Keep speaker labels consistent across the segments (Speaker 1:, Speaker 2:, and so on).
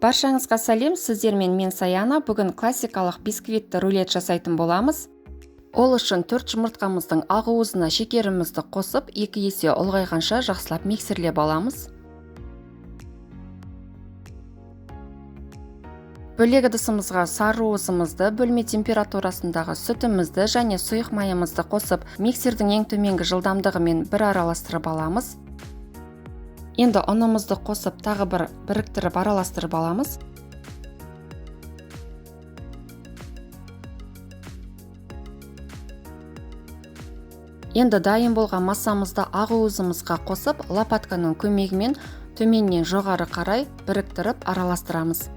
Speaker 1: Баршаңызға сәлем, сіздермен мен Саяна. Бүгін классикалық бисквитті рулет жасайтын боламыз. Ол үшін 4 жұмыртқамыздың ақ уызына шекерімізді қосып, 2 есе ұлғайғанша жақсылап миксерлеп аламыз. Бөлек ыдысымызға сары уызымызды, бөлме температурасындағы сүтімізді және сұйық майымызды қосып, миксердің ең төменгі жылдамдығымен бір араластырып аламыз. Енді ұнымызды қосып, тағы бір біріктіріп араластырып аламыз. Енді дайын болған массамызды ақ уызымызға қосып, лопатканың көмегімен төменнен жоғары қарай біріктіріп араластырамыз.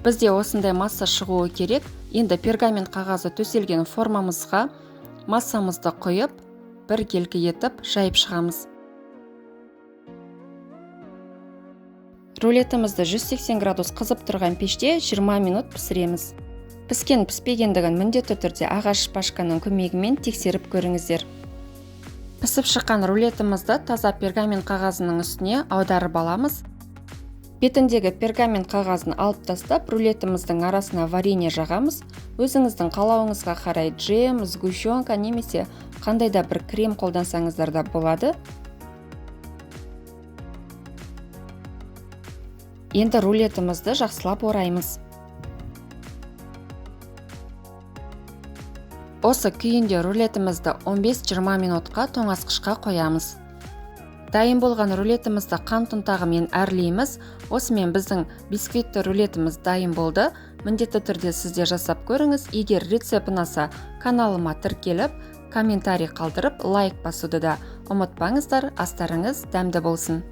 Speaker 1: Бізде осындай масса шығуы керек. Енді пергамент қағазы төселген формамызға массамызды құйып, бір келкі етіп жайып шығамыз. Рулетімізді 180 градус қызып тұрған пеште 20 минут пісіреміз. Піскен піспегендігін міндетті түрде ағаш шпажканың көмегімен тексеріп көріңіздер. Пісіп шыққан рулетімізді таза пергамент қағазының үстіне аударып аламыз. Бетіндегі пергамент қағазын алып тастап, рулетіміздің арасына варенье жағамыз. Өзіңіздің қалауыңызға қарай джем, сгущенка немесе қандай да бір крем қолдансаңыздар да болады. Енді рулетімізді жақсылап ораймыз. Осы күйінде рулетімізді 15-20 минутқа тоңазытқышқа қоямыз. Дайын болған рулетімізді қант ұнтағымен әрлейміз. Осымен біздің бисквитті рулетіміз дайын болды. Міндетті түрде сіздер жасап көріңіз. Егер рецепт ұнаса, каналыма тіркеліп, комментарий қалдырып, лайк басуды да ұмытпаңыздар. Астарыңыз дәмді болсын.